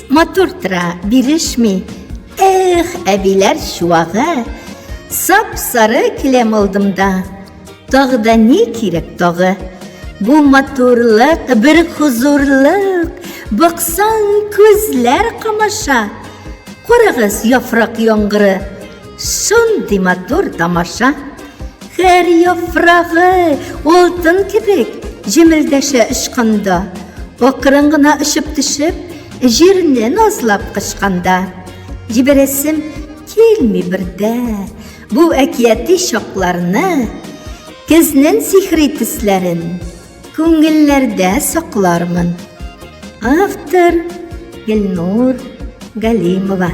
матур тора, бирешми. Эх, әбиләр чуагы, сап-сары келәм алдымда. Тагы да ни кирәк тагы? Бу матурлык, бер хозурлык, баксаң, күзләр камаша. Карагыз, яфрак яңгыры, шундый матур тамаша. Һәр яфрагы алтын кебек җемелдәшә очканда. Акрын гына очып төшеп, җирне назлап кочканда. Җибәрәсем килми бердә бу әкияти чакларны, көзнең сихри төсләрен күңелләрдә саклармын. Автор Гөлнур Галимова.